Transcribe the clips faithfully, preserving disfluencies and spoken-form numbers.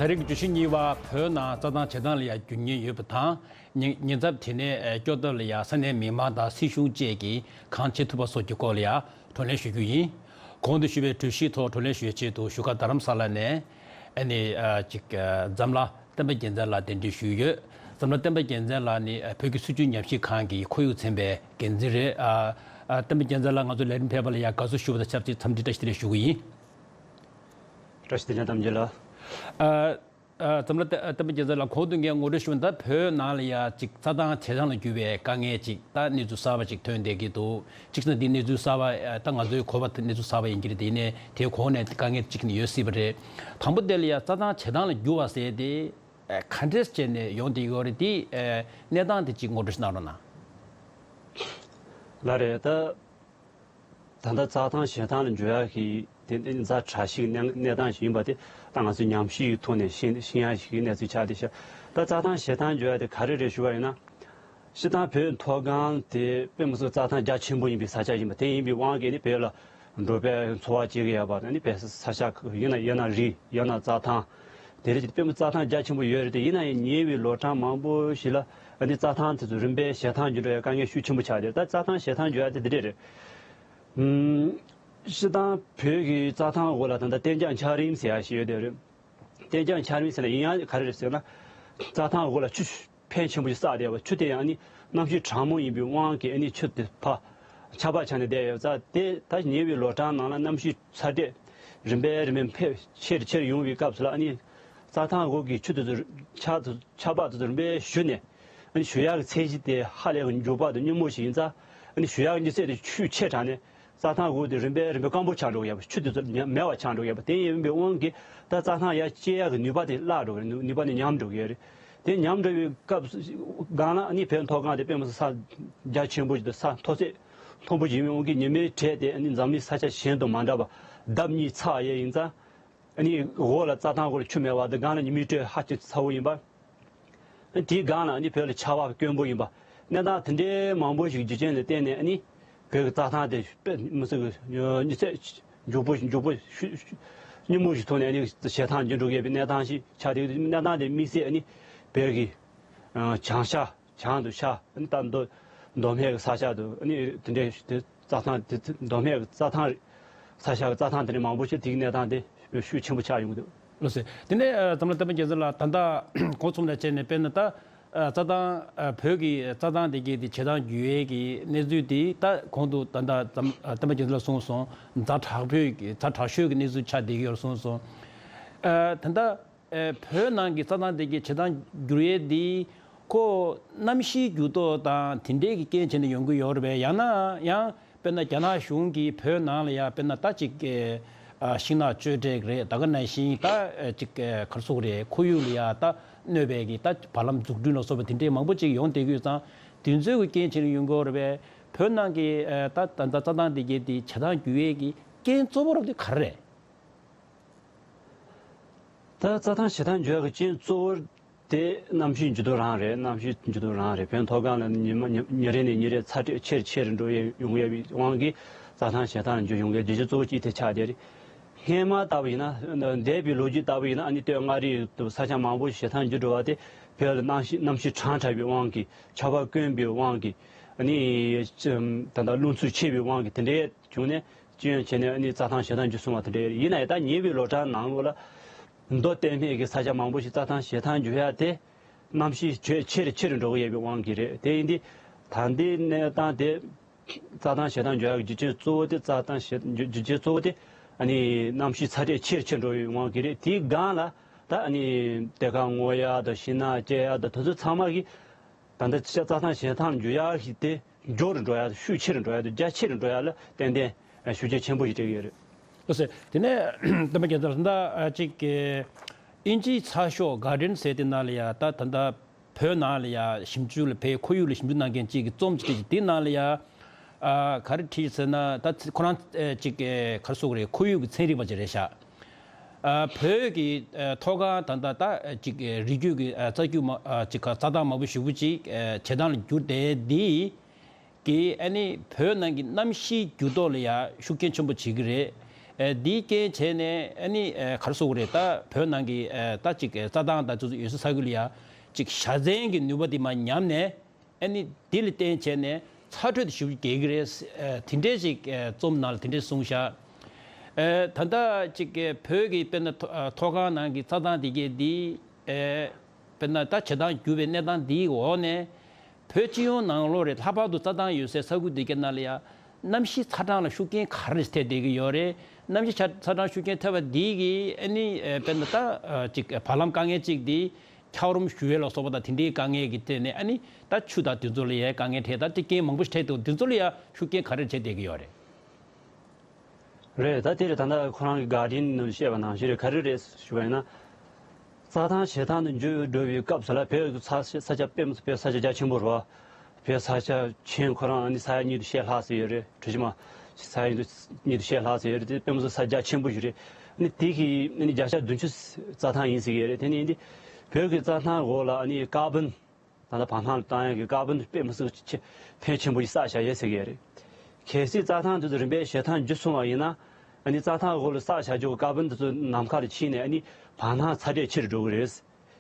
ད་རེས་ཀྱི་བརྗོད་གཞི་གཉིས་པ། བོད་ནང་རྩྭ་ཐང་བྱེ་ཐང་ལ་ཡང་འགྱུར་ཉེན་ཡོད་པ་དང་། ཉེན་ཉེན་ཚབས་དེ་ནས་ཨེ་སྐྱོབ་ཐབས་ལ་ཡང་ས་གནས་མི་མང་དང་སྲིད་གཞུང་བཅས་ཀྱིས་གང་བྱེད་ཐུབ་པ་སོགས་ཀྱི་སྐོར་ལ་ཡང་བགྲོ་གླེང་ཞུ་རྒྱུ་ཡིན། གོང་དུ་ཞུས་པའི་གྲོས་གཞིའི་ཐོག་བགྲོ་གླེང་ཞུ་བའི་ཆེད་དུ་བཞུགས་སྒར་རྡ་རམ་ས་ལ་ནས་ཨ་ནི་ཨ་ཅིག་ཨ་འཛམ་ལྷ་བསྟན་པ་རྒྱལ་མཚན་ལགས་གདན་འདྲེན་ཞུས་ཡོད། འཛམ་ལྷ་བསྟན་པ་རྒྱལ་མཚན་ལགས་ནི་ཨ་བོད་ཀྱི་སྲིད་བྱུས་ཉམས་ཞིབ་ཁང་གི་ཁོར་ཡུག་ཚན་པའི་འགན་འཛིན་རེད། ཨ་ཨ་བསྟན་པ་རྒྱལ་མཚན་ལགས་ང་ཚོའི་ལས་རིམ་ཕེབས་པ་ལ་ཡང་དགའ་བསུ་ཞུ་བ་དང་ཆབས་ཅིག་འཚམས་འདྲི་བཀྲ་ཤིས་བདེ་ལེགས་ཞུ་གི་ཡིན། བཀྲ་ཤིས་བདེ་ལེགས་དམ་ཆོས་ལགས། ཨ་ཨ་འཛམ་ལྷ་བསྟན་པ་རྒྱལ་མཚན་ལགས། གོང་དུ་ངས་ངོ་སྤྲོད་ཞུས་པ་ད་བོད་ནང་ལ་ཡ་ཅིག་རྩྭ་ཐང་བྱེ་ཐང་ལ་གྱུར་བའི་དཀའ་ངལ་ཅིག་ད་གནས་ཚུལ་གསར་པ་ཅིག་ཐོན་བསྡད་ཀྱི་འདུག་གཅིག་ན་འདི་གནས་ཚུལ་གསར་པ་ད་ང་ཚོའི་གོ་བ་གནས་ཚུལ་གསར་པ་ཡིན་གྱི་རེད། དེ་ནས་དེའི་གོང་ནས་དཀའ་ངལ་ཅིག་ནི་ཡོད་སྲིད་པ་རེད། དང་པོ་དེ་ལ་ཡ་རྩྭ་ཐང་བྱེ་ཐང་ལ་གྱུར་བ་ཟེར་དེ་ག་འདྲས་བྱས་ནས་ཡོང་བསྡད་ཡོད་རེད། དེ་གནས་སྟངས་དེ་ཅིག་ངོ་སྤྲོད་གནང་རོགས་གནང་། ལགས་རེད། ད་ད་ལྟ་རྩྭ་ཐང་བྱེ་ཐང་ལ་འགྱུར་ཡག་གི་དེ་ཛ་དྲག་ཤོས་གནས་གནས་སྟངས་ཤིག་ཡིན་པ་དེ་ད་ང་ཚོས་ཉམས་ཞིབ་ཀྱི་ཐོག་ནས་ཤེས་ཤེས་ཡག་ཞིག་གི་གནས་ཚུལ་ཆགས་བསྡད་ཤག་ད་རྩྭ་ཐང་བྱེ་ཐང་འགྱུར་ཡག་དེ་ག་རེ་རེད་ཞུ་བ་ཡིན་ན། སྤྱིར་བཏང་བོད་མཐོ་སྒང་དེ་དཔེ་མི་སྲིད་རྩྭ་ཐང་རྒྱ་ཆེན་པོ་ཡིན་པའི་ས་ཆ་ཡིན་པ་དེ་ཡིན་པའི་དབང་གིས་ནི་བོད་ལ་འབྲོག་པའི་འཚོ་བ་སྐྱེལ་གྱི་ཡོད་པ་ནི་བོད་ས་ཆ་ཡིན་ན་ཡང་ན་རི་ཡང་ན་རྩྭ་ཐང་། དེ་རེད། དཔེ་མི་རྩྭ་ཐང་རྒྱ་ཆེན་པོ་ཡོད་རེད་དེ། ཡིན་ན་ཡང་ཉེ་བའི་ལོ་གྲངས་མང་པོ་ཞིག་ལ་ཨ་ནི་རྩྭ་ཐང་དེ་ཚོ་རིམ་པས་བྱེ་ཐང་འགྱུར་འགྲོ་ཡ་དཀའ་ངལ་ཤུགས་ཆེན་པོ་ཆགས་ཏེ། ད་རྩྭ་ཐང་བྱེ་ཐང་འགྱུར་ཡ་དེ་འདི་འདྲས་རེད། ཨུམ། སྤྱིར་བཏང་བོད་ཀྱི་རྩྭ་ཐང་འོག་ལ་ད་ལྟ་གཏན་འཇགས་འཁྱགས་རོམ་ཟེར་ཡ་ཞིག་ཡོད་དེ་རེད། གཏན་འཇགས་འཁྱགས་རོམ་ཟེར་ན་ཡིན་ཡང་ག་རེ་རེད་ཟེར་ན། རྩྭ་ཐང་འོག་ལ་ཆུ་ཕོན་ཆེན་པོ་ཞིག་བསགས་བསྡད་པ། ཆུ་དེ་ཡང་ནི་གནམ་གཤིས་གྲང་མོ་ཡིན་པའི་དབང་གིས་ཨ་ནི་ཆུ་དེ་ཕར་ཆར་པ་ཆགས་ནས་བསྡད་ཡོད་ཙང་། དེ་ད་ཉེ་བའི་ལོ་གྲངས་ནང་ལ་གནམ་གཤིས་ཚ་དྲོད་རིམ་པས་རིམ་པས་འཕེལ་ཆེར་ཆེར་ཡོང་བའི་སྐབས་སུ་ལ་ཨ་ནི་རྩྭ་ཐང་འོག་གི་ཆུ་དེ་ཚོ་ཆར་དེ་ཆར་པ་དེ་ཚོ་རིམ་པས་ཞུ་ནས། ཨ་ནི་ཞུ་ཡག་གི་ཚད་གཞི་དེ་ཧ་ལས་པའི་མགྱོགས་པ་དང་མྱུར་མོ་ཞིག་ཡིན་ཙང་། ཨ་ནི་ཞུ་ཡག་གི་མྱུར་ཚད་དེ་ཤུགས་ཆེ་དྲགས་ནས་རྩྭ་ཐང་འོག་དེ་རིམ་པས་རིམ་པས་སྐམ་པོ་ཆགས་འགྲོ་གི་ཡོད་པ། ཆུ་དེ་ཚོ་ཉ་མེད་པ་ཆགས་འགྲོ་གི་ཡོད་པ་དེ་ཡིན་པའི་དབང་གིས་ད་རྩྭ་ཐང་ཡར་སྐྱེ་ཡག་གི་ནུས་པ་དེ་བརླག་འགྲོ་གི་རེད། ནུས་ནུས་པ་དེ་ཉམས་འགྲོ་གི་ཡོད་རེད། དེ་ཉམས་འགྲོ་བའི་སྐབས་སུ་སྒང་ལ་ཨ་ནི་བོད་མཐོ་སྒང་དེ་དཔེ་མི་སྲིད་ས་རྒྱ་ཆེན་པོ་ཞིག་དང་ས་མཐོ་ཚད་མཐོན་པོ་ཞིག་ཡིན་པའི་དབང་གིས་ཉི་མའི་དྲོད་དེ་ཨ་ནི་འཛམ་གླིང་ས་ཆ་གཞན་དང་མ་འདྲ་བར་ལྡབ་གཉིས་ཚ་བ་ཡིན་ཙང་། ཨ་ནི་འོག་ལ་རྩྭ་ཐང་འོག་ལ་ཆུ་མེད་པ་དང་སྒང་ལ་ཉི་མའི་དྲོད་ཧ་ཅང་ཚ་བོ་ཡིན་པ། དེའི་སྒང་ལ་ཨ་ནི་བོད་ལ་ཆར་པ་དཀོན་པོ་ཡིན་པ། གནས་སྟངས་དེ་འདྲའི་མང་པོ་ཞིག་རྒྱུ་རྐྱེན་ལ་བརྟེན་ནས་ཨ་ནི་བོད་ཀྱི་རྩྭ་ཐང་དེ་དཔེ་མི་སྲིད་ཀྱི་མྱུར་ཚད་མགྱོགས་པོ་མགྱོགས་པོ་ཤུགས་མྱུར་མོ་ཞིག་ཐོག་ནས་ཨ་ནི་བྱེ་ཐང་འགྱུར་འགྲོ་གི་ཡོད་པའི་གནས་སྟངས་ཤིག་ཆགས་ཏེ། གནས་སྟངས་དེ་དམིགས་བསལ་ཨ་ནི་བོད་ཀྱི་བྱང་ཤར། བྱང་དུ་ཤར། ཨ་ནི་ད་མདོ་མདོ་སྨད་ཀྱི་ས་ཆ་དུ་ཨ་ནི་དེ་འདྲའི་དེ་རྩྭ་ཐང་དེ་མདོ་སྨད་ཀྱི་རྩྭ་ཐང་ས་ཆ་གི་རྩྭ་ཐང་དེ་འདྲ་མང་པོ་ཞིག་དེའི་གནས་སྟངས་དེ་ཤུགས་ཆེན་པོ་ཆགས་ཡོང་གི་འདུག་ལགས་སོ། དེ་ནས་ཨ་འཛམ་གླིང་བསྟན་པ་རྒྱལ་མཚན་ལགས། ད་ལྟ་གོང་གསུམ་ལ་བྱས་ནས་དཔེར་ན་ད་ཨ་རྩྭ་ཐང་ཨ་བོད་ཀྱི་རྩྭ་ཐང་དེ་གའི་དེ་བྱེ་ཐང་འགྱུར་ཡས་ཀྱི་གནས་ཚུལ་དེ་ད་གོང་དུ་ད་ལྟ་འཛམ་ཨ་བསྟན་པ་རྒྱལ་མཚན་ལགས་གསུངས་སོང་། ཛ་དྲག་པོའི་ཛ་དྲག་ཤོས་ཀྱི་གནས་ཚུལ་ཆགས་བསྡད་ཀྱི་ཡོད་གསུངས་སོང་། ཨ་ད་ལྟ་ཨེ་བོད་ནང་གི་རྩྭ་ཐང་དེ་གའི་བྱེ་ཐང་འགྱུར་ཡས་འདི་ཁོ་གནམ་གཤིས་འགྱུར་ལྡོག་དང་དེ་འདྲའི་གི་རྐྱེན་བྱས་ནས་ཡོང་གི་ཡོད་རེད་པས། ཡང་ན་ཡང་དཔེར་ན་རྒྱ་ནག་གཞུང་གིས་བོད་ནང་ལ་ཡ་དཔེར་ན་ད་ཅིག་ཨེ་ཨ་ཤིང་ནགས་གཅོད་འབྲེག་རེད། ད་ག་ནང་བཞིན་ད་ཨེ་ཅིག་ཨེ་ག་རེ་ཟེར་དགོས་རེད། ཁོར་ཡུག་ལ་ཡ་ད་གནོད་པའི་གི་ད་བར་ལམ་འཛུགས་སྐྲུན་ལ་སོགས་པ་དེ་འདྲའི་མང་པོ་ཅིག་ཡོང་བསྡད་ཀྱི་ཡོད་ཙང་། དེ་ཚོའི་གི་རྐྱེན་བྱས་ནས་ཡོང་གི་ཡོད་རེད་པས། བོད་ནང་གི་ཨེ་ད་ད་ད་རྩྭ་ཐང་དེ་གའི་དེ་བྱེ་ཐང་འགྱུར་ཡས་ཀྱི་རྐྱེན་གཙོ་བོ་རབ་དེ་ག་རེ་རེད། ད་རྩྭ་ཐང་བྱེ་ཐང་འགྱུར་ཡག་གི་རྐྱེན་གཙོ་བོ་དེ་གནམ་གཤིས་འགྱུར་ལྡོག་རང་རེད། གནམ་གཤིས་འགྱུར་ལྡོག་རང་རེད། བོད་མཐོ་སྒང་ལ་ཉི་མ་ཉི་ཉིན་རེ་ནས་ཉིན་རེ་ཚ་དྲོད་ཆེར་ཆེར་འགྲོ་ཡས་ཡོང་ཡས་པའི་དབང་གིས་རྩྭ་ཐང་བྱེ་ཐང་འགྱུར་ཡོང་ཡས་རྒྱུ་རྐྱེན་གཙོ་བོ་གཅིག་དེ་ཆགས་བསྡད་རེད། སྔོན་མ་ལྟ་བུ་ཡིན་ན། འདས་པའི་ལོ་རྒྱུས་ལྟ་བུ་ཡིན་ན་ཨ་ནི་སྟོད་མངའ་རིས་དང་ས་ཆ་མང་པོ་ཞིག་བྱེ་ཐང་འགྱུར་འགྲོ་བ་དེ་བོད་ལ་གནམ་གཤིས་གནམ་གཤིས་གྲང་དྲགས་པའི་དབང་གིས། ཆར་པ་དཀོན་པའི་དབང་གིས། ཨ་ནི་ད་ལྟ་རླུང་འཚུབ་ཆེ་བའི་དབང་གིས་དེ་འདྲའི་བྱུང་ནས། ཅི་ཡང་བྱས་ནས་ཨ་ནི་རྩྭ་ཐང་བྱེ་ཐང་འགྱུར་སོང་བ་དེ་འདྲ་ཡིན་ན་ཡང་། ད་ཉེ་བའི་ལོ་གྲངས་ནང་ལོགས་ལ་མདོ་སྟོད་སྨད་ཀྱི་ས་ཆ་མང་པོ་ཞིག་རྩྭ་ཐང་བྱེ་ཐང་འགྱུར་ཡག་དེ་གནམ་གཤིས་ཆེ་ཆེ་རུ་ཆེ་རུ་འགྲོ་གི་ཡོད་པའི་དབང་གིས་རེད། དེ་ཡིན་དུས་ད་ལྟའི་གནས་སྟངས་དེ་རྩྭ་ཐང་བྱེ་ཐང་འགྱུར་ཡག་གི་རྒྱུ་རྐྱེན་གཙོ་བོ་དེ། རྩྭ་ཐང་བྱེ་རྒྱུ་རྒྱུ་རྐྱེན་གཙོ་བོ་དེ་ཨ་ནི་གནམ་གཤིས་ཚ་དྲོད་ཆེ་རུ་ཆེ་རུ་འགྲོ་བའི་དབང་གིས་རེད། དེའི་སྒང་ལ་ད་ཨ་ནི་སྡེར་ཁ་སྔོ་ཡག་དང་ཤིང་ནགས་སྐྱེ་ཡག་དང་དེ་ཚོ་ཚང་མ་གིས་ད་ལྟ་རྩྭ་ཐང་བྱེ་ཐང་འགྱུར་ཡག་གི་དེ་མགྱོགས་རུ་འགྲོ་ཡག་དང་ཤུགས་ཆེ་རུ་འགྲོ་ཡག་དང་རྒྱ་ཆེ་རུ་འགྲོ་ཡག་ལ་ཏན་ཏན་ཤུགས་རྐྱེན་ཆེན་པོ་ཞིག་སྤྲད་ཀྱི་ཡོད་རེད། ལགས་སོ། དེ་ནས་བསྟན་པ་རྒྱལ་མཚན་ལགས། ད་ཅིག་དབྱིན་ཇིའི་ཚགས་ཤོག་གྷར་ཌི་ཡན་ཟེར་དེ་ནང་ལ་ཡ་ད་ད་ལྟ་བོད་ནང་ལ་ཡ་ཞིབ་འཇུག་ལ་བོད་ཁོར་ཡུག་ལ་ཞིབ་འཇུག་གནང་མཁན་ཅིག་གིས་རྩོམ་ཅིག་བྲིས། དེ་ནང་ལ་ཡ་ཨ་ག་རེ་བྲིས་ཟེར་ན། ད་ཁོ་རང་ཨ་ཅིག་ཨ་ག་རེ་ཟེར་དགོས་རེད། ཁོར་ཡུག་གི་ཚན་རིག་པ་ཅིག་རེད་ཤག་ཨ་བོད་ཀྱི་ཨ་མཐོ་སྒང་ད་ལྟ་ད་ཅིག་ཨ་རི་རྒྱུད་ཀྱི་ཨ་རྩྭ་རྒྱུད་མ་ཨ་ཅིག་ག་རྩྭ་ཐང་མང་པོ་ཞེ་པོ་ཅིག་ཨ་བྱེ་ཐང་ལ་གྱུར་བསྡད་འདི་གིས་ཨ་ནི་བོད་ནང་གི་གནམ་གཤིས་འགྱུར་ལྡོག་ལ་ཡང་ཤུགས་རྐྱེན་ཆེན་པོ་བྱེད་ཀྱི་རེད། ཨེ་འདིའི་རྐྱེན་བྱས་ནས་ཨ་ནི་ཨེ་ག་རེ་ཟེར་དགོས་རེད། ད་བོད་ནང་གི་ཨེ་ད་ཅིག་ཨེ་རྩྭ་ཐང་དང་དེ་ཚོ་ཡོད་ས་ས་ཁུལ་ལ་ཡ་ཅིག་བཞའ་ཚན་གྱི་ནུས་པ་དེ་མར་ཉམས་ནས། ཨ་ནི་དེ་ལ་བརྟེན་བྱས་ནས་ཚ་དྲོད་དེ་ཞེ་པོ་རྒྱས་ཀྱི་རེད། ཨེ་དེ་འདྲས་ཅིག་ཨེ་རྩོམ་ནང་ལ་དེ་འདྲས་གསུངས་ཤག་ཨེ་ད་ལྟ་ཅིག་ཨེ་བོད་ཀྱི་དཔེར་ན་མཐོ་ཨེ་མཐོ་སྒང་ནང་གི་རྩྭ་ཐང་དེ་གས་འདི་ཨེ་དཔེར་ན་ད་བྱེ་ཐང་རྒྱུག་པའི་གནས་སྟངས་འདིའི་འོག་ནས། བོད་སྤྱི་ཡོངས་ནང་ལོགས་རེད། ལྷག་པར་དུ་རྩྭ་ཐང་ཡོད་སའི་ས་ཁུལ་འདི་གའི་ནང་ལ་ཡང་གནམ་གཤིས་ཚ་གྲང་ལ་ཤུགས་རྐྱེན་ག་རེ་ཐེབས་བསྡད་ཀྱི་ཡོད་རེད། གནམ་གཤིས་ཚ་ཚ་གྲང་ཤུགས་རྐྱེན་ཐེབས་པ་འདི་གིས་ཨ་ནི་ཨེ་དཔེར་ན་ད་ཨ་ཅིག་བར་ལམ་དཀའ་ངལ་ཅིག་འདི་འཁྱགས་རོམ་ཞུ་ཡས་ལ་སོགས་པ་དང་དེ་འདྲའི་དཀའ་ངལ་གྱི་ཐད་ནས་ཨ་ནི་ད་ཆུ་དང་དེ་ཚོ་ལ་ཡང་དཀའ་ངལ་འཕྲད། ད་དེ་རྐྱེན་མང་པོ་ཞིག་འཕྲད་འདུག་འདི་ཚོ་ལ་ཡང་ཤུགས་རྐྱེན་ག་རེ་བྱས་བསྡད་ཀྱི་ཡོད་རེད། རེད། ད་དེ་རེད། ད་ལྟ་ཁོ་རང་གི་གྷར་ཌེན་ནང་བཤད་པ་ནང་བཞིན་རེད། ག་རེ་རེད་ཞུ་བ་ཡིན་ན། རྩྭ་ཐང་བྱེ་ཐང་དུ་འགྱུར་འགྲོ་བའི་སྐབས་སུ་ལ་བོད་ཀྱི་ས་ས་ཆ་དཔེ་མི་སྲིད་བོད་ས་ཆ་རྒྱ་ཆེན་པོ་རེད་བ། བོད་ས་ཆ་ཆེན་ཁོ་རང་ཨ་ནི་ས་ཡ་གཉིས་དང་ཕྱེད་ལྷག་ཙམ་ཡོད་རེད། གྲུ་བཞི་མ་ས་ཡ་གཉིས་དང་ཕྱེད་ལྷག་ཙམ་ཡོད་རེད། དེ་དཔེ་མི་སྲིད་ས་རྒྱ་ཆེན་པོ་ཞིག་རེད། ཨ་ནི་དེ་གི་ཨ་ནི་བརྒྱ་ཆ་བདུན་ཅུ་རྩྭ་ཐང་ཡིན་ཟེར་གྱི་ཡོད་རེད། དེ་ནི་ཨ་ནི་བོད་ཀྱི་རྩྭ་ཐང་འོག་ལ་ཨ་ནི་ཀར་བོན། ད་ལྟ་བར་སྣང་ལ་བཏང་ཡག་གི་ཀར་བོན་དཔེ་མི་སྲིད་ཆེ་ཕན་ཆེན་པོ་ཞིག་བསགས་བཞག་ཡོད་ཟེར་གྱི་ཡོད་རེད། གལ་སྲིད་རྩྭ་ཐང་དེ་ཚོ་རིམ་པས་བྱེ་ཐང་འགྱུར་སོང་བ་ཡིན་ན། ཨ་ནི་རྩྭ་ཐང་འོག་ལ་བསགས་བཞག་རྒྱུ་ཀར་བོན་དེ་ཚོ་ནམ་མཁའ་ལ་ཕྱིན་ནས་ཨ་ནི་བར་སྣང་ཚ་དྲོད་ཆེ་རུ་འགྲོ་གི་རེད།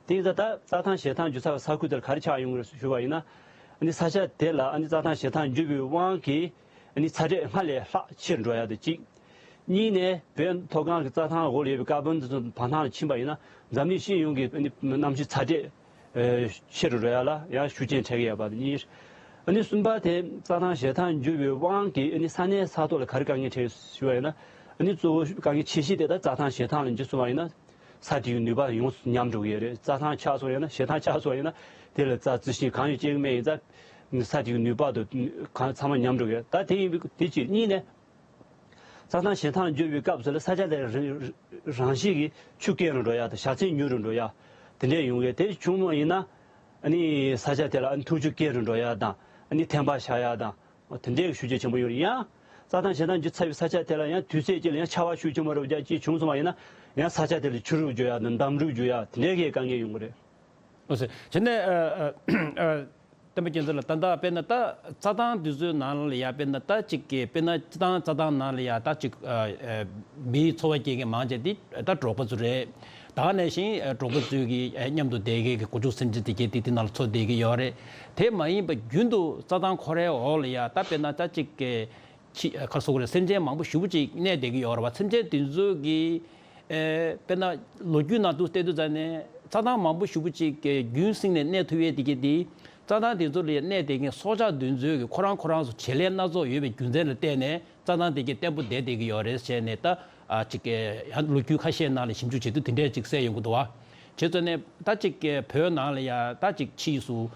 དེ་ཡིན་ཙང་ད་རྩྭ་ཐང་བྱེ་ཐང་འགྱུར་ཚར་བའི་ས་ཁུལ་དེར་ག་རེ་ཆགས་ཡོང་གི་རེད་ཞུ་བ་ཡིན་ན། ཨ་ནི་ས་ཆ་དེ་ལ་ཨ་ནི་རྩྭ་ཐང་བྱེ་ཐང་འགྱུར་བའི་དབང་གིས། ཨ་ནི་ཚ་དྲོད་སྔར་ལས་ལྷག་ཆེར་འགྲོ་ཡག་དང་གཅིག་གཉིས་ནས་བོད་མཐོ་སྒང་གི་རྩྭ་ཐང་འོག་ལ་ཡོད་པའི་ཀར་བོན་དེ་ཚོ་བར་སྣང་ལ་ཕྱིན་པ་ཡིན་ན་འཛམ་གླིང་སྤྱི་ཡོངས་ཀྱི་ཨ་ནི་གནམ་གཤིས་ཚ་དྲོད་ཨེ་ཆེ་རུ་འགྲོ་ཡག་ལ་ཡང་ཤུགས་རྐྱེན་འཕྲད་ཀྱི་ཡོད་པ་དང་གཉིས། ཨ་ནི་གསུམ་པ་དེ་རྩྭ་ཐང་བྱེ་ཐང་འགྱུར་བའི་དབང་གིས་ཨ་ནི་ས་གནས་ས་ཐོག་ལ་ག་རེ་དཀའ་ངལ་འཕྲད་ཞུ་བ་ཡིན་ན། ཨ་ནི་གཙོ་བོ་དཀའ་ངལ་ཆེ་ཤོས་དེ་ད་རྩྭ་ཐང་བྱེ་ཐང་ལ་འགྱུར་སོང་བ་ཡིན་ན། ས་དེའི་ནུས་པ་ཡོངས་སུ་ཉམས་འགྲོ་གི་ཡོད་རེད། རྩྭ་ཐང་ཆགས་སོང་ཡིན་ན་བྱེ་ཐང་ཆགས་སོང་ཡིན་ན་དེ་ལ་རྩྭ་རྩི་ཤིང་གང་ཡང་སྐྱེ་གི་མེད་ཡིན་ཙང་། ས་དེའི་ནུས་པ་དང་གང་ཚང་མ་ཉམས་འགྲོ་གི་ཡོད། ད་དེ་ཡིན་པའི་དེ་གཅིག་གཉིས་ནས། རྩྭ་ཐང་བྱེ་ཐང་འགྱུར་བའི་སྐབས་སུ་ལ་ས་ཆ་དེར་རང་རང་བཞིན་གྱིས་ཆུ་སྐྱེ་རུ་འགྲོ་ཡག་དང་བྱ་ཚན་ཉུང་རུ་འགྲོ་ཡག་དེ་འདྲས་ཡོང་གི་ཡོད། དེ་བྱུང་བ་ཡིན་ན། ཨ་ནི་ས་ཆ་དེ་ལ་ཨ་ནི་འཐུང་ཆུ་སྐྱེ་རུ་འགྲོ་ཡག་དང་ཨ་ནི་ཐན་པ་ཆགས་ཡག་དང་། དེ་འདྲའི་ཤུགས་རྐྱེན་ཆེན་པོ་ཡོད་རེད། ཡང་རྩྭ་ཐང་བྱེ་ཐང་འགྱུར་ཚར་བའི་ས་ཆ་དེ་ལ་ཡང་དུས་ཚོད་གཅིག་ལ་ཡང་ཆར་པ་ཤུགས་ཆེན་པོ་རུ་རྒྱག་ཅིག་བྱུང་སོང་བ་ཡིན་ན་ཡང་ས་ཆ་དེ་ལ་ཆུ་རུད་རྒྱུག་ཡག་དང་འདམ་རུད་རྒྱུག་ཡག་དེ་འདྲའི་གི་དཀའ་ངལ་ཡོང་གི་རེད། ཨོ་སེ། བྱས་ནས་ཨ་ཨ་ཨ་བསྟན་པ་རྒྱལ་མཚན་ལགས། ད་ལྟ་དཔེར་ན་ད་རྩྭ་ཐང་འདི་ཚོའི་ནང་ལ་ཡ་དཔེར་ན་ད་ཅིག་གི་དཔེར་ན་སྤྱིར་བཏང་རྩྭ་ཐང་ནང་ལ་ཡ་ད་ཅིག་ཨ་ཨ་མིའི་འཚོ་བ་སྐྱེལ་མཁན་མང་ཆེ་དེ་ད་འབྲོག་པ་ཚོ་རེད། ད་ག་ནང་བཞིན་ཨ་འབྲོག་པ་ཚོའི་གི་ཨ་མཉམ་དུ་བསྡད་མཁན་གྱི་སྒོ་ཕྱུགས་སེམས་ཅན་དེ་གས་དེ་དེ་ནང་ལ་འཚོ་བསྡད་ཀྱི་ཡོད་རེད། དེ་མ་ཡིན་པ་རྒྱུན་དུ་རྩྭ་ཐང་ཁོ་རའི་འོག་ལ་ཡ་ད་དཔེར་ན་ད་ཅིག་གི་ཕྱི་ཨ་ག་རེ་ཟེར་དགོས་རེད། སེམས་ཅན་མང་པོ་ཞེ་པོ་ཅིག་གནས་བསྡད་ཀྱི་ཡོད་རེད་བ། སེམས་ཅན་དེ་ཚོ་གི་ཨེ་དཔེར་ན་ལོ་རྒྱུས་ནང་དུ་བལྟས་དུས་ཙམ་ནས་རྩྭ་ཐང་མང་པོ་ཞེ་པོ་ཅིག་གི་རྒྱུན་བསྲིངས་ནས་གནས་ཐུབ་ཡས་དེ་གི་དེ་རྩྭ་ཐང་དེ་ཚོ་ལ་གནས་བསྡད་མཁན་སྲོག་ཆགས་དེ་ཚོའི་གི་ཁོ་རང་ཁོ་རང་ཚོ་བྱེད་ལས་སྣ་ཚོགས་ཡོད་པའི་རྒྱུ་མཚན་ལ་བརྟེན་ནས་རྩྭ་ཐང་དེ་གི་བརྟན་པོ་བསྡད་བསྡད་ཀྱི་ཡོད་རེད་ཟེར་ནས་ད་ཨ་ཅིག་གི་ཡང་ལོ་རྒྱུས་ཁ་ཤས་ནང་ལ་ཞིབ་འཇུག་བྱེད་དུས་དེ་འདྲས་ཅིག་གསལ་ཡོང་གི་འདུག་བ། བྱས་ཙང་ནས་ད་ཅིག་གི་བོད་ནང་ལ་ཡ་ད་ཅིག་ཕྱིས་སུ།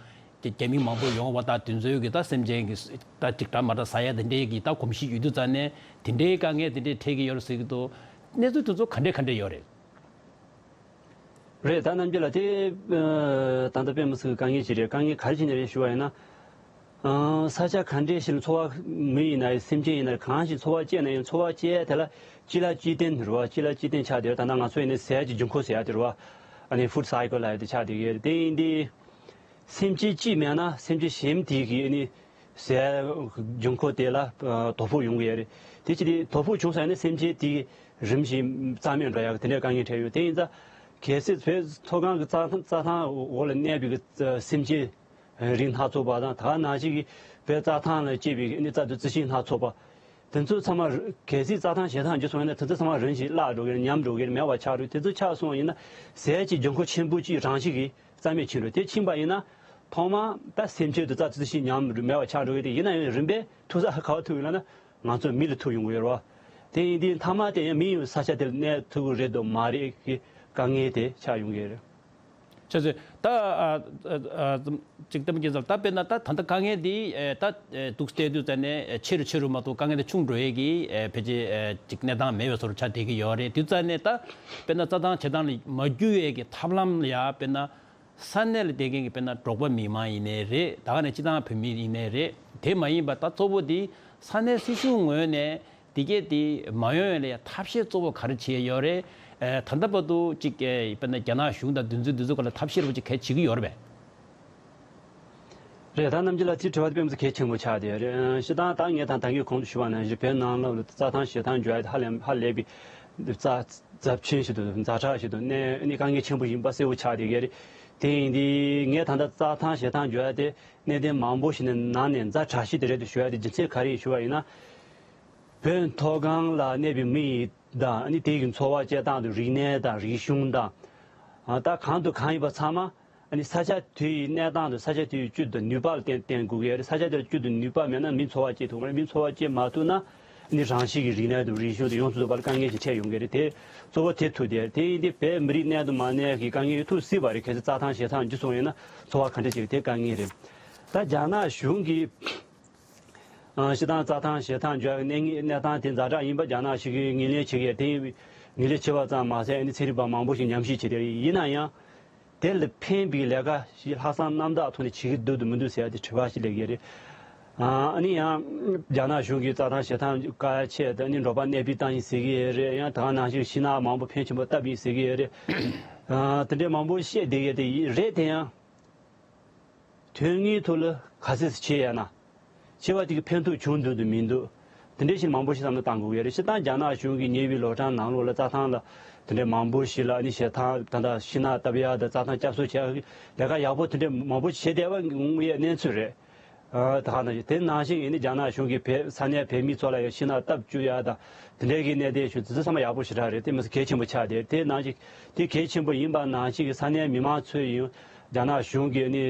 དེ་རྒྱ་མི་མང་པོ་ཡོང་བ་དང་དེ་ཚོའི་གི་ད་སེམས་ཅན་གི་ད་ཅིག་འདྲ་མ་འདྲ་ཟ་ཡ་དེ་འདྲའི་གི་ད་གོམས་གཤིས་ཡོད་དུས་ཙང་ནས་དེ་འདྲའི་དཀའ་ངལ་དེ་འདྲའི་འཕྲད་ཀྱི་ཡོད་རེད་ཟེར་གི་འདུག་གནས་ཚུལ་དེ་ཚོ་ག་འདྲས་ག་འདྲས་ཡོད་རེད། རེད། ད་རྣམ་རྒྱལ་ལགས་དེ་ད་ལྟ་དཔེ་མི་སྲིད་གི་དཀའ་ངལ་ཞིག་རེད། དཀའ་ངལ་ག་རེ་བྱས་ནས་རེད་ཞུ་བ་ཡིན་ན། ས་ཆ་ག་འདྲས་ཞིག་ལ་འཚོ་བ་མི་ཡིན་ན་ཡང་སེམས་ཅན་ཡིན་ན་གང་ཞིག་འཚོ་བ་སྐྱེལ་ན་ཡང་འཚོ་བ་སྐྱེལ་དེ་ལ་སྤྱི་ལ་སྤྱི་བརྟེན་རེད་བ། སྤྱི་ལ་སྤྱི་བརྟེན་ཆགས་བསྡད་ཡོད། ད་ལྟ་ང་ཚོ་ཡིན་ན་ཟས་ཀྱི་རྒྱུན་འཁོར་ཟེར་ཡ་དེ་རེད་བ། ཨ་ནི་ཧྥུཌ་སའི་ཀལ་ལབ་ཡ་དེ་ཆགས་བསྡད་ཡོད་རེད། དེ་ཡིན་དུས། སེམས་ཅན་གཅིག་མེད་ན་སེམས་ཅན་གཞན་དེ་གི་ཨ་ནི་ཟས་རྒྱུན་འཁོར་དེ་ལ་ཨ་དོ་ཕོག་ཡོང་གི་ཡོད་རེད། དེ་ཅི་སྟེ་དོ་ཕོག་བྱུང་ས་ཡིན་ན་སེམས་ཅན་དེ་རིམ་བཞིན་རྩ་མེད་འགྲོ་ཡག་དེ་འདྲའི་དཀའ་ངལ་འཕྲད་ཡོད། དེ་ཡིན་ཙང་གལ་སྲིད་བོད་མཐོ་སྒང་གི་རྩྭ་ཐང་རྩྭ་ཐང་འོག་ལ་གནས་པའི་གི་སེམས་ཅན་རིགས་སྣ་ཚོགས་པ་དང་ད་ག་ནང་བཞིན་གི་བོད་རྩྭ་ཐང་ལ་སྐྱེས་པའི་ཨ་ནི་རྩྭ་དང་རྩི་ཤིང་སྣ་ཚོགས་པ། དེ་ཚོ་ཚང་མ་གལ་སྲིད་རྩྭ་ཐང་བྱེ་ཐང་འགྱུར་སོང་ཡིན་ན་དེ་ཚོ་ཚང་མ་རིམ་བཞིན་བརླག་འགྲོ་གི་རེད། ཉམས་འགྲོ་གི་རེད། མེད་པ་ཆགས་འགྲོ། དེ་ཚོ་ཆགས་སོང་ཡིན་ན་ཟས་ཀྱི་རྒྱུན་འཁོར་ཆེན་པོ་གཅིག་རང་བཞིན་གྱིས་རྩ་མེད་ཕྱིན་འགྲོ། དེ་ཕྱིན་པ་ཡིན་ན་ཐོག་མར་ད་སེམས་ཅན་དུ་རྩྭ་རྩི་ཤིང་ཉམས་མེད་པ་ཆགས་འགྲོ་གི། དེ་ཡིན་ན་ཡང་རིམ་པས་ཐུག་ས་ག་པར་ཐུག་ཡོད་ལབ་ན་ང་ཚོ་མི་ལ་ཐུག་ཡོང་གི་ཡོད་རེད་བ། དེ་ཡིན་དུས་མཐའ་མ་དེ་ཡང་མི་ཡང་ས་ཆ་དེར་གནས་ཐུབ་ཀྱི་རེད་དམ་མ་རེད་ཀྱི་དཀའ་ངལ་དེ་ཆགས་ཡོང་གི་རེད། ཆ་ཚོད་ད་ཨ་ཨ་ཨ་ཅིག་བསྟན་པ་རྒྱལ་མཚན་ལགས། ད་དཔེར་ན་ད་ད་ལྟ་དཀའ་ངལ་འདི་ཨེ་ད་ཨེ་འདུག་བལྟས་དུས་ཙམ་ནས་ཨེ་ཆེ་རུ་ཆེ་རུ་མ་གཏོགས་དཀའ་ངལ་འདི་ཆུང་འགྲོ་ཡས་ཀྱི་ཨེ་ཕལ་ཆེར་ཨེ་ཅིག་གནས་སྟངས་མེད་པའི་བཟོ་འདྲ་ཆགས་བསྡད་ཀྱི་ཡོད་རེད། དུས་ཙམ་ནས་ད་དཔེར་ན་རྩྭ་ཐང་བྱེ་ཐང་ལ་མ་རྒྱུ་ཡས་ཀྱི་ཐབས་ལམ་ལ་ཡ་དཔེར་ན་ས་གནས་ལ་བསྡད་མཁན་གྱི་དཔེར་ན་འབྲོག་པ་མི་མང་ཡིན་ནའི་རེད། ད་ག་ནས་སྤྱི་བཏང་བོད་མི་ཡིན་ནའི་རེད། དེ་མ་ཡིན་པ་ད་གཙོ་བོ་འདི་ས་གནས་སྲིད་གཞུང་ངོས་ནས། དེ་གས་དེ་མ་ཡོང་ཡ་ལ་ཡ་ཐབས་ཤེས་གཙོ་བོ་ག་རེ་བྱས་ཡོད་རེད། ཨེ་ད་ལྟ་བར་དུ་ཅིག་ཨེ་དཔེར་ན་རྒྱ་ནག་གཞུང་དང་དེ་ཚོས་དེ་ཚོའི་སྐོར་ལ་ཐབས་ཤེས་རོབ་ཅིག་ག་རེ་བྱེད་ཀྱི་ཡོད་རེད་པས། རེད། ད་རྣམ་རྒྱལ་ལགས་ཚིག་དྲི་བ་དེ་དཔེ་མི་སྲིད་གལ་ཆེན་པོ་ཆགས་བསྡད་ཡོད་རེད། ཨ་སྤྱིར་བཏང་ད་ངས་ད་ད་གིན་གོང་དུ་ཞུས་པ་ནང་བཞིན་བོད་ནང་ལོགས་ལ་རྩྭ་ཐང་བྱེ་ཐང་འཇོག་ཡ་དེ་ཧ་ལས་ཧ་ལས་པའི་རྩ་ཚབས་ཆེན་ཞིག་ཏུ་ཛ་དྲག་ཞིག་ཏུ་གནས་ཨ་ནི་དཀའ་ངལ་ཆེན་པོ་ཡིན་པ་གསལ་པོ་ཆགས་བསྡད་ཡོད་རེད། དེ་ཡིན་དུས་ངས་ད་ལྟ་རྩྭ་ཐང་བྱེ་ཐང་འཇོག་ཡ་དེ་གནད་དོན་མང་པོ་ཞིག་ནས་ནང་ནས་ཛ་དྲག་ཤོས་དེ་རེད་དུ་ཞུ་ཡ་དེ་རྒྱུ་མཚན་ག་རེ་ཡིན་ཞུ་བ་ཡིན་ན། བོད་མཐོ་སྒང་ལ་གནས་པའི་མི་ཡི་དང་ཨ་ནི་དེ་ཡི་འཚོ་བ་སྐྱེལ་སྟངས་དང་རིག་གནས་དང་རིག་གཞུང་དང་། ཨ་ད་གང་དང་གང་ཡིན་པ་ཚང་མ་ཨ་ནི་ས་ཆ་དེ་ཡི་གནས་སྟངས་དང་ས་ཆ་དེ་ཡི་བཅུད་དང་ནུས་པ་ལ་བརྟེན་བརྟེན་དགོས་ཀྱི་རེད། ས་ཆ་དེར་བཅུད་དང་ནུས་པ་མེད་ན་མི་འཚོ་བ་སྐྱེལ་ཐུབ་ཀྱི་རེད། མི་འཚོ་བ་སྐྱེལ་མ་ཐུབ་ན་ཨ་ནི་རང་བཞིན་གྱི་རིག་གནས་དང་རིག་གཞུང་དེ་ཡོངས་སུ་རྫོགས་པ་ལ་དཀའ་ངལ་ཞིག་འཕྲད་ཡོང་གི་རེད། དེ་གཙོ་བོ་དེ་ཐུག་དེ་དེ་ཡིན་དུས་བོད་མི་རིགས་གནས་དང་མ་གནས་ཀྱི་དཀའ་ངལ་ཐུག་སྲིད་པ་རེད། གལ་སྲིད་རྩྭ་ཐང་བྱེ་ཐང་འཇུ་སོང་ཡིན་ན་འཚོ་བ་ག་འདྲ་བྱེད་ཀྱི་དེ་དཀའ་ངལ་རེད། ད་རྒྱ་ནག་གཞུང་གིས། ཨ་སྤྱིར་བཏང་རྩྭ་ཐང་བྱེ་ཐང་འཇོག་གནས་གནས་སྟངས་དེ་ཛ་དྲག་ཡིན་པ་རྒྱ་ནག་གཞུང་གིས་ངོས་ལེན་བྱེད་ཀྱི་ཡོད། དེ་ངོས་ལེན་བྱས་པ་ཙམ་མ་ཟད་ཨ་ནི་ཚན་རིག་པ་མང་པོ་ཞིག་ཉམས་ཞིབ་བྱས་ཏེ་ཡིན་ན་ཡང་། དེ་ལ་ཕན་པའི་ལས་ཀ་ཞིག་ལྷག་བསམ་རྣམ་དག་ཐོག་ནས་བྱེད་ཀྱི་འདུག་འདུག་མི་འདུག་ཟེར་ཡ་དེ་དྲི་བ་ཞིག་སླེབས་ཀྱི་རེད། ཨ་ནི་ཡང་རྒྱ་ནག་གཞུང་གིས་རྩྭ་ཐང་བྱེ་ཐང་བཀག་ཡ་ཆེད་དུ་ཨ་ནི་འབྲོག་པ་གནས་སྤོས་བཏང་ཡིན་ཟེར་གྱི་ཡོད་རེད། ཡང་དེ་ག་ནང་བཞིན་ཤིང་ནགས་མང་པོ་ཕོན་ཆེན་པོ་བཏབ་ཡིན་ཟེར་གྱི་ཡོད་རེད། ཨ་དེ་འདྲའི་མང་པོ་བཤད་བསྡད་ཡོད་དེ་རེད། དེ་ཡང་། དོན་དངོས་ཐོག་ལ་ག་ཚོད་བྱས་ཡ་ན། བྱས་པ་དེ་གི་ཕན་ཐོགས་བྱུང་འདུག་འདུག་མི་འདུག་དེ་འདྲའི་ཞིག་མང་པོ་ཞིག་བསམ་བློ་བཏང་དགོས་ཀྱི་རེད། སྤྱིར་བཏང་རྒྱ་ནག་གཞུང་གིས་ཉེ་བའི་ལོ་གྲངས་ནང་ལོགས་ལ་རྩྭ་ཐང་ལ་དེ་འདྲའི་མང་པོ་ཞིག་ལ་ཨ་ནི་བྱེ་ཐང་ད་ལྟ་ཤིང་ནགས་བཏབ་ཡ་དང་རྩྭ་ཐང་བསྐྱར་གསོ་བྱེད་ཡ་ལས་ཀ་ཡག་པོ་དེ་འདྲའི་མང་པོ་བྱས་བསྡད་པ་ཡོང་བའི་གནས་ཚུལ་རེད། ཨ་ད་ག་ནང་བཞིན་དེ་ནང་བཞིན་ཡིན་ནི་རྒྱ་ནག་གཞུང་གིས་བོད་ས་གནས་བོད་མི་ཚོ་ལ་ཡང་ཤིང་ནགས་བཏབ་བཅུག་ཡ་དང་དེ་འདྲའི་གི་གནད་དོན་ཞུ་ཙི་ཙི་ཚང་མ་ཡག་པོ་ཞེ་དྲག་རེད། དེ་མི་སྲིད་གལ་ཆེན་པོ་ཆགས་བསྡད། དེ་ནང་བཞིན་དེ་གལ་ཆེན་པོ་ཡིན་པ་ནང་བཞིན་གི་ས་གནས་མི་མང་ཚོས་ཡང་རྒྱ་ནག་གཞུང་གིས་ནི།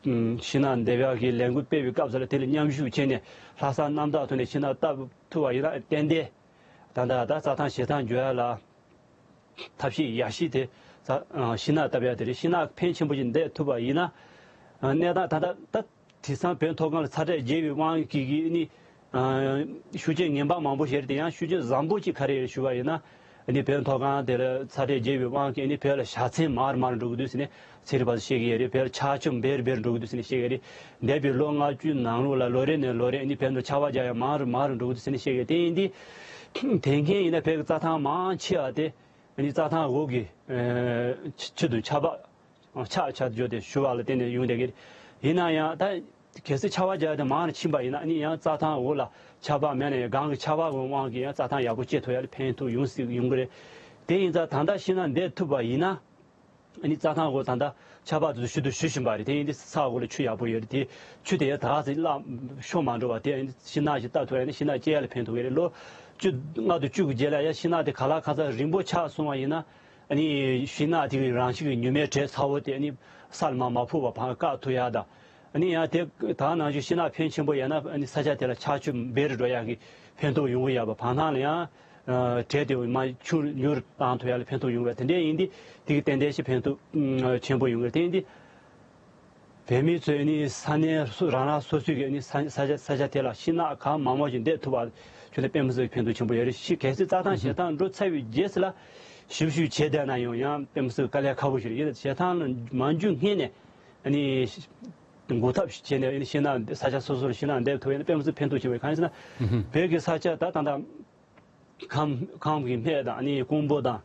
ཨུམ། ཤིང་ནགས་འདེབས་ཡག་གི་ལས་འགུལ་སྤེལ་བའི་སྐབས་སུ་ལ་དེ་ལ་མཉམ་ཞུགས་བྱས་ནས་ལྷག་བསམ་རྣམ་དག་ཐོག་ནས་ཤིང་ནགས་བཏབ་ཐུབ་པ་ཡིན་ན་ཏན་ཏན་ད་ལྟ་ད་རྩྭ་ཐང་བྱེ་ཐང་འཇོག་ཡ་ལ་ཐབས་ཤེས་ཡག་ཤོས་དེ་རྩྭ་ཨ་ཤིང་ནགས་བཏབ་ཡ་དེ་རེད། ཤིང་ནགས་ཕོན་ཆེན་པོ་ཞིག་འདེབས་ཐུབ་པ་ཡིན་ན་ཨ་གནས་སྟངས་ད་ལྟ་ད་དེང་སང་བོད་མཐོ་སྒང་ལ་ཚ་དྲོད་རྒྱས་པའི་དབང་གིས་ནི། ཨ་ཤུགས་རྐྱེན་ངན་པ་མང་པོ་ཞིག་རེད། དེ་ཡང་ཤུགས་རྐྱེན་བཟང་པོ་གཅིག་ག་རེ་རེད་ཞུ་བ་ཡིན་ན། ཨ་ནི་བོད་མཐོ་སྒང་དེ་ལ་ཚ་དྲོད་རྒྱས་པའི་དབང་གིས་ཨ་ནི་བོད་ལ་བྱ་ཚན་མང་རུ་མང་རུ་འགྲོ་གི་འདུག་ཟེར་ནས་ཚན་རིག་པ་ཚོས་བཤད་ཀྱི་ཡོད་རེད། བོད་ལ་ཆར་ཆུ་འབེལ་རུ་འབེལ་རུ་འགྲོ་གི་འདུག་ཟེར་ནས་བཤད་ཀྱི་ཡོད་རེད། འདས་པའི་ལོ་ལྔ་བཅུ་ནང་ལོགས་ལ་ལོ་རེ་ནས་ལོ་རེ་ཨ་ནི་བོད་ལ་ཆར་པ་རྒྱག་ཡ་མང་རུ་མང་རུ་འགྲོ་གི་འདུག་ཟེར་ནས་བཤད་ཀྱི་ཡོད། དེ་ཡིན་དུས་དེང་སྐྱེས་ཡིན་ན་བོད་ཀྱི་རྩྭ་ཐང་མང་ཆེ་བ་དེ་ཨ་ནི་རྩྭ་ཐང་འོག་གི་ཨ་ཆུ་ཆུ་དང་ཆར་པ། ཆག་ཆག་འཇོག་དེ་ཞུ་བ་ལ་བརྟེན་ནས་ཡོང་བསྡད་ཀྱི་རེད། ཡིན་ན་ཡང་ད་གལ་སྲིད་ཆར་པ་རྒྱག་དེ་མང་རུ་ཕྱིན་པ་ཡིན་ན་ཨ་ནི་ཡང་རྩྭ་ཐང་འོག་ལ་ཆར་པ་མེད་ན་ཡང་སྒང་གི་ཆར་པ་གི་དབང་གིས་ཡང་རྩྭ་ཐང་ཡག་པོ་སྐྱེ་ཐུབ་ཡ་ལ་ཕན་ཐོགས་ཡོང་སྲིད་ཡོང་གི་རེད། དེ་ཡིན་ཙང་ད་ལྟ་ཤིང་ནགས་འདེབས་ཐུབ་པ་ཡིན་ན་ཨ་ནི་རྩྭ་ཐང་འོག་ད་ལྟ་ཆར་པ་དེ་ཚོ་ཞུ་དང་ཞུ་བཞིན་པ་རེད། དེ་ཡིན་དུས་ས་འོག་ལ་ཆུ་ཡག་པོ་ཡོད་རེད། དེ་ཆུ་དེ་ཡང་ད་ག་ཚོད་བརླག་ཤོར་མ་འགྲོ་བ་དེ་ཨ་ནི་ཤིང་ནགས་ཤིག་བཏབ་ཐུབ་ཡ་ནི་ཤིང་ནགས་སྐྱེ་ཡ་ལ་ཕན་ཐོགས་ཀྱི་རེད། ལོ་བཅུ་ལྔ་དང་བཅུ་དགུ་རྗེས་ལ་ཡང་ཤིང་ནགས་དེ་ག་ལ་ག་ཚོད་རིང་པོ་ཆགས་སོང་བ་ཡིན་ན། ཨ་ནི་ཤིང་ནགས་དེ་གི་རང་བཞིན་གྱི་ཉི་མའི་དྲོད་ཚ་བོ་དེ་ཨ་ནི་ས་ལ་མར་མ་ཕོག་པར་བར་བཀག་ཐུབ་ཡ་དང་། ཨ་ནི་ཡང་དེ་ད་ནང་བཞིན་ཤིང་ནགས་ཕོན་ཆེན་པོ་ཡོད་ན་ཨ་ནི་ས་ཆ་དེ་ལ་ཆར་ཆུ་འབེལ་རུ་འགྲོ་ཡ་གི་ཕན་ཐོགས་ཡོང་གི་ཡོད་པ། བར་སྣང་ལ་ཡང་དྲོད་དེ་མར་ཆུ་ཉུང་རུ་བཏང་ཐུབ་ཡ་ལ་ཕན་ཐོགས་ཡོང་གི་ཡོད། དེ་འདྲ་ཡིན་དུས་དེ་གི་ཏན་ཏན་ཞིག་ཕན་ཐོགས་ཆེན་པོ་ཡོང་གི་ཡོད། དེ་ཡིན་དུས། བོད་མི་ཚོས་ནི་ས་གནས་སུ་རང་རང་སོ་སོའི་གི་ནི་ས་ས་ཆ་ས་ཆ་དེ་ལ་ཤིང་ནགས་གང་མང་མང་ཞིག་འདེབས་ཐུབ་པ་ཁྱོན་ནས་དཔེ་མི་སྲིད་ཕན་ཐོགས་ཆེན་པོ་ཡོད་རེད། ཤི་གལ་སྲིད་རྩྭ་ཐང་བྱེ་ཐང་འགྲོ་ཚར་བའི་རྗེས་སུ་ལ་ཞིབ་ཞིབ་བྱས་བསྡད་ན་ཡང་ཡང་དཔེ་མི་སྲིད་དཀའ་ལས་ཁག་པོ་ཞིག་རེད། ཡིན་ན་བྱེ་ཐང་ལ་མ་འཇུ་སྔོན་ནས་ནི་འགོག་ཐབས་ཤིག་བྱས་ནས་ནི་ཤིང་ནགས་ས་ཆ་སོ་སོར་ཤིང་ནགས་འདེབས་ཐུབ་ཡིན་ན་དཔེ་མི་སྲིད་ཕན་ཐོགས་ཆེན་པོ་ཡོད། གང་ཡིན་ཟེར་ན་བོད་ཀྱི་ས་ཆ་ད་ད་ལྟ། ཁམས་ཁམས་ཀྱི་སྨད་དང་ནི་ཀོང་པོ་དང་།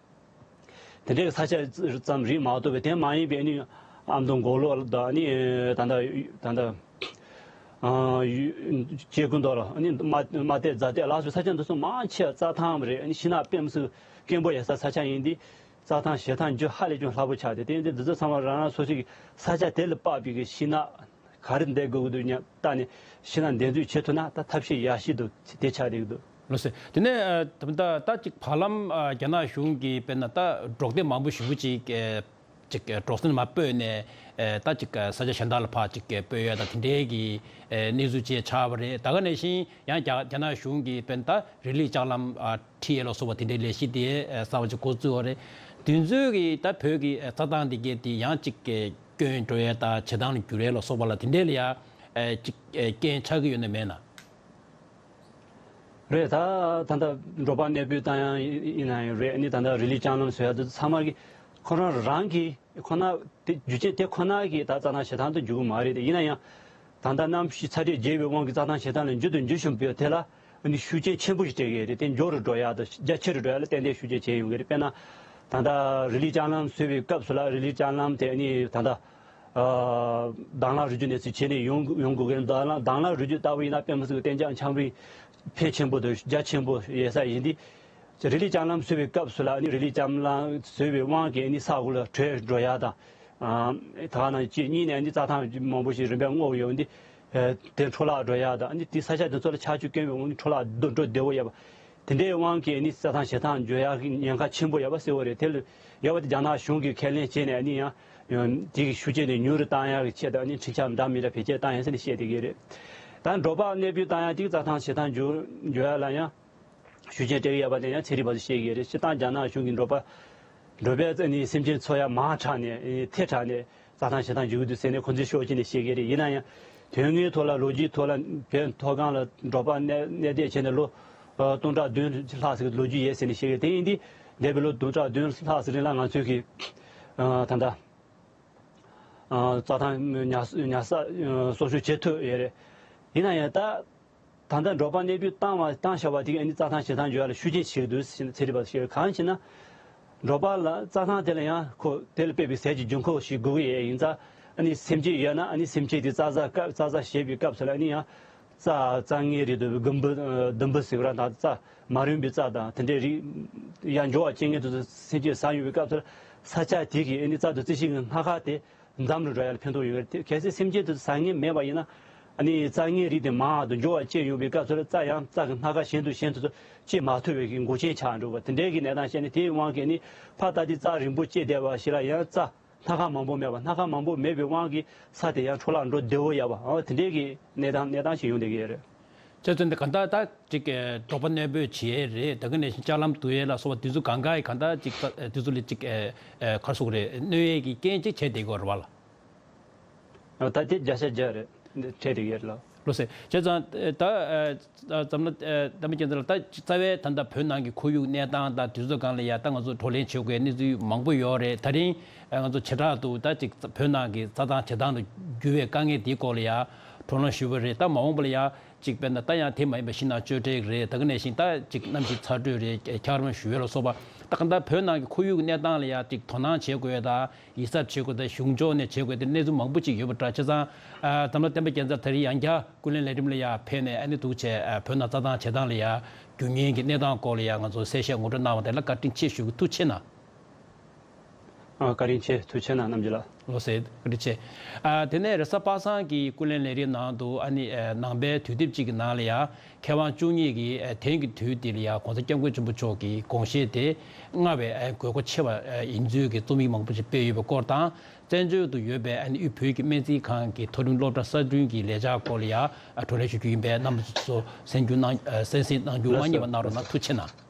དེ་འདྲའི་ས་ཆ་ཙམ་རེད་མ་གཏོགས་པའི་དེ་མ་ཡིན་པའི་ནི་ཨ་མདོ་མགོ་ལོག་དང་ནི་ད་ལྟ་ད་ལྟ་ཨ་ཡུ་སྐྱེ་རྒུ་མདོ་ལ་ནི་རྨ་རྨ་སྟོད་རྫ་སྟོད་ལ་སོགས་ས་ཆ་འདི་ཚོ་མང་ཆེ་བ་རྩྭ་ཐང་རེད། ནི་ཤིང་ནགས་དཔེ་མི་སྲིད་སྐྱེན་པོ་ཡོད་ས་ས་ཆ་ཡིན་དུས་རྩྭ་ཐང་བྱེ་ཐང་རྒྱུ་ཧ་ལས་ཀྱང་སླ་པོ་ཆགས་ཏེ་དེ་ཡིན་དུས་འདི་ཚོ་ཚང་མ་རང་རང་སོ་སོའི་ས་ཆ་དེ་ལ་དཔག་པའི་གི་ཤིང་ནགས། ག་རེ་འདེབས་དགོས་ཀྱི་འདུག་སྙམ་བལྟས་ནས་ཤིང་ནགས་འདེབས་འཛུགས་བྱེད་ཐུབ་ན་ད་ཐབས་ཤེས་ཡག་ཤོས་འདུག་དེ་ཆགས་བསྡད་ཀྱི་འདུག་ལགས་སོ། དེ་ནས་ཨ་ད་ལྟ་ད་ཅིག་བར་ལམ་ཨ་རྒྱ་ནག་གཞུང་གིས་དཔེར་ན་ད་འབྲོག་སྡེ་མང་པོ་ཞེ་པོ་ཅིག་ཨ་ཅིག་ཨ་འབྲོག་སེང་མར་སྤོས་ནས་ཨ་ད་ཅིག་ཨ་ས་ཆ་གཞན་དག་ལ་ཕར་ཅིག་ཨ་སྤོས་ཡ་ད་དེ་འདྲའི་གི་ཨ་གནས་ཚུལ་ཅིག་ཆགས་པ་རེད། ད་ག་ནང་བཞིན་ཡང་རྒྱ་རྒྱ་ནག་གཞུང་གིས་དཔེར་ན་ད་རི་ལི་ལྕགས་ལམ་ཨ་ཁྲིད་ཡས་ལ་སོགས་པ་དེ་འདྲའི་ལས་གཞི་དེ་ཨ་གསར་པ་ཅིག་འགོ་བཙུགས་པ་རེད། དེ་ཚོའི་གི་ད་བོད་ཀྱི་ཨ་རྩྭ་ཐང་དེ་གས་དེ་ཡང་ཅིག་ཨ་སྐྱོན་འགྲོ་ཡས་དང་བྱེ་ཐང་ལ་འགྱུར་ཡས་ལ་སོགས་པ་ལ་དེ་འདྲའི་ལ་ཡང་ཨ་ཅིག་ཨ་རྐྱེན་ཆགས་ཀྱི་ཡོད་ན་མེད་ན། རེད། ད་ད་ལྟ་འབྲོག་པ་གནས་སྤོས་བཏང་ཡ་ཡིན་ན་ཡང་རེད། ཨ་ནི་ད་ལྟ་རི་ལི་ལྕགས་ལམ་བཟོ་ཡ་དེ་ཚང་མ་གི་ཁོ་རང་རང་གི་ཁོ་ན་དེ་རྒྱུ་རྐྱེན་དེ་ཁོ་ན་གིས་ད་རྩྭ་ཐང་བྱེ་ཐང་དུ་འགྱུར་གི་མ་རེད་དེ། ཡིན་ན་ཡང་ད་ལྟ་གནམ་གཤིས་ཚ་དྲོད་རྒྱས་པའི་དབང་གིས་རྩྭ་ཐང་བྱེ་ཐང་ལ་འགྱུར་དང་འགྱུར་བཞིན་པའི་དེ་ལ་ཨ་ནི་ཤུགས་རྐྱེན་ཆེན་པོ་ཞིག་སྤྲད་ཀྱི་རེད། དེ་མགྱོགས་རུ་འགྲོ་ཡག་དང་རྒྱ་ཆེ་རུ་འགྲོ་ཡག་ལ་ཏན་ཏན་ཤུགས་རྐྱེན་བྱས་ཡོང་གི་རེད། དཔེར་ན་ད་ལྟ་རི་ལི་ལྕགས་ལམ་བཟོས་པའི་སྐབས་སུ་ལ་རི་ལི་ལྕགས་ལམ་དེ་ཨ་ནི་ད་ལྟ་ ཨ་དྭང་བླངས་རི་རྒྱུད་ནས་ཚུར་བྱས་ནས་ཡོང་ཡོང་དགོས་ཀྱི་རེད། དྭང་བླངས་དྭང་བླངས་རི་རྒྱུད་ལྟ་བུ་ཡིན་ན་དཔེ་མི་སྲིད་པའི་གཏན་འཇགས་འཁྱགས་རོམ་ཕོན་ཆེན་པོ་དང་རྒྱ་ཆེན་པོ་ཡོད་ས་ཡིན་དུས། རི་ལི་ལྕང་ལམ་བཟོས་པའི་སྐབས་སུ་ལ་ནི་རི་ལི་ལྕང་ལམ་བཟོས་པའི་དབང་གིས་ནི་ས་འོག་ལ་དྲོད་འགྲོ་ཡག་དང་། ཨ་ད་ག་ནང་བཞིན་གཅིག་གཉིས་ནས་ནི་རྩྭ་ཐང་མང་པོ་ཞིག་རིམ་པས་སྔོག་ཡོང་དུས། ཨ་དེ་འཕྲོ་བརླག་འགྲོ་ཡག་དང་། ཨ་ནི་དེ་ས་ཆ་དེ་ཚོ་ལ་ཆར་ཆུ་དཀོན་པའི་དབང་གིས་འཕྲོ་བརླག་འགྲོ་བདེ་བོ་ཡོད་པ། དེ་འདྲའི་དབང་གིས་ནི་རྩྭ་ཐང་བྱེ་ཐང་འགྱུར་ཡག་གི་ཉེན་ཁ་ཆེན་པོ་ཡོད་པ་གསལ་བོ་རེད། དེ་ལ་ཡོད་པ་དེ་རྒྱ་ནག་གཞུང་གིས་ཁས་ལེན་བྱས་ནས་ནི་ཡང་དེ་གི་ཤུགས་རྐྱེན་དེ་ཉུང་རུ་བཏང་ཡག་གི་ཆེད་དུ་ནི་འཕྲིན་བཅར་འདྲ་མི་འདྲ་བེད་སྤྱོད་བཏང་ཡོད་ཟེར་ནས་བཤད་བསྡད་ཀྱི་རེད། ད་འབྲོག་པ་གནས་སྤོས་བཏང་ཡག་དེ་གི་རྩྭ་ཐང་བྱེ་ཐང་འགྱུར་འགྱུར་ཡག་ལ་ཡང་ཤུགས་རྐྱེན་སྤྲད་ཀྱི་ཡོད་པ་དེ་ཡང་ཚན་རིག་པ་ཚོས་བཤད་ཀྱི་རེད། སྤྱིར་བཏང་རྒྱ་ནག་གཞུང་གིས་འབྲོག་པ་འབྲོག་པའི་ནི་སེམས་ཅན་འཚོ་ཡག་མང་དྲགས་ནས་ཐལ་དྲགས་ནས་རྩྭ་ཐང་བྱེ་ཐང་འགྱུར་གྱི་འདུག་ཟེར་ནས་ཁོ་ཚོས་ཤོག་ཅིག་ནས་བཤད་ཀྱི་རེད། ཡིན་ན་ཡང་དོན་དངོས་ཐོག་ལ་ལོ་རྒྱུས་ཐོག་ལ་བོད་མཐོ་སྒང་ལ་འབྲོག་པ་གནས་གནས་སྡོད་བྱས་ནས་ལོ་ཨ་སྟོང་ཕྲག་བདུན་ལྷག་ཙམ་གྱི་ལོ་རྒྱུས་ཡོད་ཟེར་ནས་བཤད་ཀྱི་རེད། དེ་ཡིན་དུས་འདས་པའི་ལོ་སྟོང་ཕྲག་བདུན་ལྷག་ཙམ་རིང་ལ་ང་ཚོས་ཀྱི་ཨ་ད་ལྟ་ཨ་རྩྭ་ཐང་ཉར་ཉར་ས་ཨ་གསོ་སྐྱོང་བྱེད་ཐུབ་ཡོད་རེད། ཡིན་ན་ཡང་ད། ད་ལྟ་འབྲོག་པ་གནས་སྤོས་བཏང་བ་བཏང་བཞག་པ་དེ་གིས་ཨ་ནི་རྩྭ་ཐང་བྱེ་ཐང་འགྱུར་ཡག་ལ་ཤུགས་རྐྱེན་བྱེད་ཀྱི་འདུག་ཟེར་ཚན་རིག་པ་ཚོས་བཤད། གང་ཡིན་ཟེར་ན། འབྲོག་པ་ལ་རྩྭ་ཐང་དེ་ལ་ཡང་ཁོ་དེ་ལ་དཔག་པའི་ཟས་ཀྱི་རྒྱུན་འཁོར་ཞིག་དགོས་ཀྱི་ཡོད། ཡིན་ཙང་ཨ་ནི་སེམས་ཅན་ཡོད་ན་ཨ་ནི་སེམས་ཅན་དེ་རྩྭ་ཟ་སྐབས་རྩྭ་ཟ་བྱེད་པའི་སྐབས་སུ་ལ་ཨ་ནི་ཡང་རྩྭ་རྩྭ་ངན་རིགས་དུ་ལྡུམ་བུ་ལྡུམ་བུ་ཟེར་བ་དང་རྩྭ་མ་རུངས་པའི་རྩྭ་དང་དེ་འདྲའི་རིགས་ཡང་འབྱོར་བ་ཅན་ངན་དུ་སེམས་ཅན་ཟ་ཡོང་བའི་སྐབས་སུ་ལ་ས་ཆ་དེ་གི་ཨ་ནི་རྩྭ་དང་རྩི་ཤིང་གི་སྣ་ཁ་དེ། འཛམ་རུ་འགྲོ་ཡག་ལ་ཕན་ཐོགས་ཡོང་གི་རེད། གལ་སྲིད་སེམས་ཅན་དེ་ཚོ་ཟ་མཁན་མེད་པ་ཡིན་ན། ཨ་ནི་རྩྭ་ངན་རིགས་དེ་མང་དུ་འབྱོར་བ་ཅན་ཡོང་བའི་སྐབས་སུ་རྩྭ་ཡང་རྩྭ་གི་སྣ་ཁ་གཞན་དུ་གཞན་དུ་སྐྱེ་མ་ཐུབ་པའི་གི་འགོག་རྐྱེན་ཆགས་འགྲོ་བ་དེ་འདྲའི་གི་གནས་སྟངས་བཤད་ནས། དེའི་དབང་གིས་ནི་ཕར་ལྟ་དུས་རྩྭ་རིང་པོ་སྐྱེས་བསྡད་པ་ཞིག་ལ་ཡང་རྩྭ་སྣ་ཁ་མང་པོ་མེད་པ། སྣ་ཁ་མང་པོ་མེད་པའི་དབང་གིས་ས་དེ་ཡང་འཕྲོ་བརླག་འགྲོ་བདེ་བོ་ཡོད་པ། འོ་དེ་འདྲའི་གི་གནས་སྟངས་གནས་སྟངས་ཤིག་ཡོང་བསྡད་ཀྱི་ཡོད་རེད། ཁྱེད་ཚོ་འདི་གང་ལྟར་ད་ཅིག་ཨེ་འབྲོག་པ་གནས་སྤོས་བྱེད་ཡས་རེད། ད་ག་ནས་ལྕགས་ལམ་བསྡུ་ཡས་ལ་སོགས་པ་དེ་ཚོ་གང་ག་ཡི་གང་ལྟར་ཅིག་ད་ཨེ་དེ་ཚོ་ལ་ཅིག་ཨེ་ཨེ་ག་རེ་ཟེར་དགོས་རེད། གནོད་ཡས་ཀྱི་རྐྱེན་ཅིག་བྱས་བསྡད་ཀྱི་ཡོད་རེད་བ་ལ། ཨ་ད་དེ་བརྒྱ་ཆ་བརྒྱ་རེད། འདི་བྱས་བསྡད་ཀྱི་ཡོད་རེད་ལ། ལགས་སོ། བྱས་ཙང་ཨེ་ད་ཨེ་ད་འཛམ་གླིང་ཨེ་ད་མི་སྐྱེ་འཚར་ལ་ད་རྩ་བའི་ད་ལྟ་བོད་ནང་གི་ཁོར་ཡུག་གནས་སྟངས་དང་དེ་ཚོ་སྒང་ལ་ཡ་ད་ང་ཚོ་བགྲོ་གླེང་བྱེད་དགོས་གནས་ཚུལ་མང་པོ་ཡོད་རེད། ད་རིང་ཨེ་ང་ཚོ་བྱེ་བྲག་ཏུ་ད་ཅིག་བོད་ནང་གི་རྩྭ་ཐང་བྱེ་ཐང་དུ་འགྱུར་བའི་དཀའ་ངལ་དེའི་སྐོར་ལ་ཡ་བགྲོ་གླེང་ཞུས་པ་རེད། ད་མ་འོངས་པ་ལ་ཡ། གཅིག་དཔེར་ན་ད་ཡང་དེ་མ་ཡིན་པ་ཤིང་ནགས་གཅོད་འབྲེག་རེད། ད་ག་ནང་བཞིན་ད་གཅིག་གནམ་གཤིས་ཚ་དྲོད་རེད། འཁྱགས་རོམ་ཞུ་ཡས་ལ་སོགས་པ་ད་ག་ད་བོད་ནང་གི་ཁོར་ཡུག་གི་གནས་སྟངས་ལ་ཡང་གཅིག་དོ་སྣང་བྱེད་དགོས་དང་ཡིད་གཟབ་བྱེད་དགོས་དང་གཞུང་ཕྱོགས་ནས་བྱེད་དགོས་དེ་གནས་ཚུལ་མང་པོ་ཅིག་ཡོད་པ་འདྲ། བྱས་ཙང་ཨ་འཛམ་གླིང་བསྟན་པ་རྒྱལ་མཚན་ད་རེས་ཡང་བསྐྱར་ཀུན་གླེང་ལས་རིམ་ལ་ཡང་ཕེབས་ནས་ཨ་ནི་འདུག་བྱས་ཨ་བོད་ནང་རྩྭ་ཐང་བྱེ་ཐང་ལ་ཡང་རྒྱུ་རྐྱེན་གྱི་གནས་སྟངས་སྐོར་ལ་ཡང་ང་ཚོ་གསལ་བཤད་ངོ་སྤྲོད་གནང་བ་དེ་ལ་བཀའ་དྲིན་ཆེ་ཞུ་གི། ཐུགས་རྗེ་ཆེ་གནང་། ཨ་བཀའ་དྲིན་ཆེ། ཐུགས་རྗེ་གནང་རྣམ་རྒྱལ་ལགས། ལགས་སོ། བཀའ་དྲིན་ཆེ། ཨ་དེ་ནས་རེས་གཟའ་པ་སངས་ཀྱི་ཀུན་གླེང་ལས་རིམ་ནང་དུ་ཨ་ནི་ཨ་ནང་པའི་དུས་དེབ་ཅིག་གི་ནང་ལ་ཡང་མཁས་དབང་བཅུ་གཉིས་ཀྱིས་ཨ་དེང་གི་དུས་འདི་ལ་ཡང་༸གོང་ས་༸སྐྱབས་མགོན་ཆེན་པོ་མཆོག་གི་དགོངས་བཞེད་དེ་སྔར་བས་ཨ་དགོས་མཁོ་ཆེ་བ་ཨ་ཡིན་ཚུལ་གྱི་རྩོམ་ཡིག་མང་པོ་ཞིག་སྤེལ་ཡོད་པའི་སྐོར་དང་། བཙན་བྱོལ་དུ་ཡོད་པའི་ཨ་ནི་དབུས་བོད་ཀྱི་སྨན་རྩིས་ཁང་གི་མཐོ་རིམ་སློབ་གྲྭ་གསར་སྐྲུན་གྱི་ལས་འཆར་སྐོར་ལ་ཡང་ཨ་བགྲོ་གླེང་ཞུ་རྒྱུ་ཡིན་པས་རྣམ་པ་ཚོ་གསན་རྒྱུ་གནང་ཨ་གསན་གཟིགས་གནང་རྒྱུ་མ་བསྙེལ་བ་གནང་རོགས་གནང་། ཐུགས་རྗེ་ཆེ་གནང་།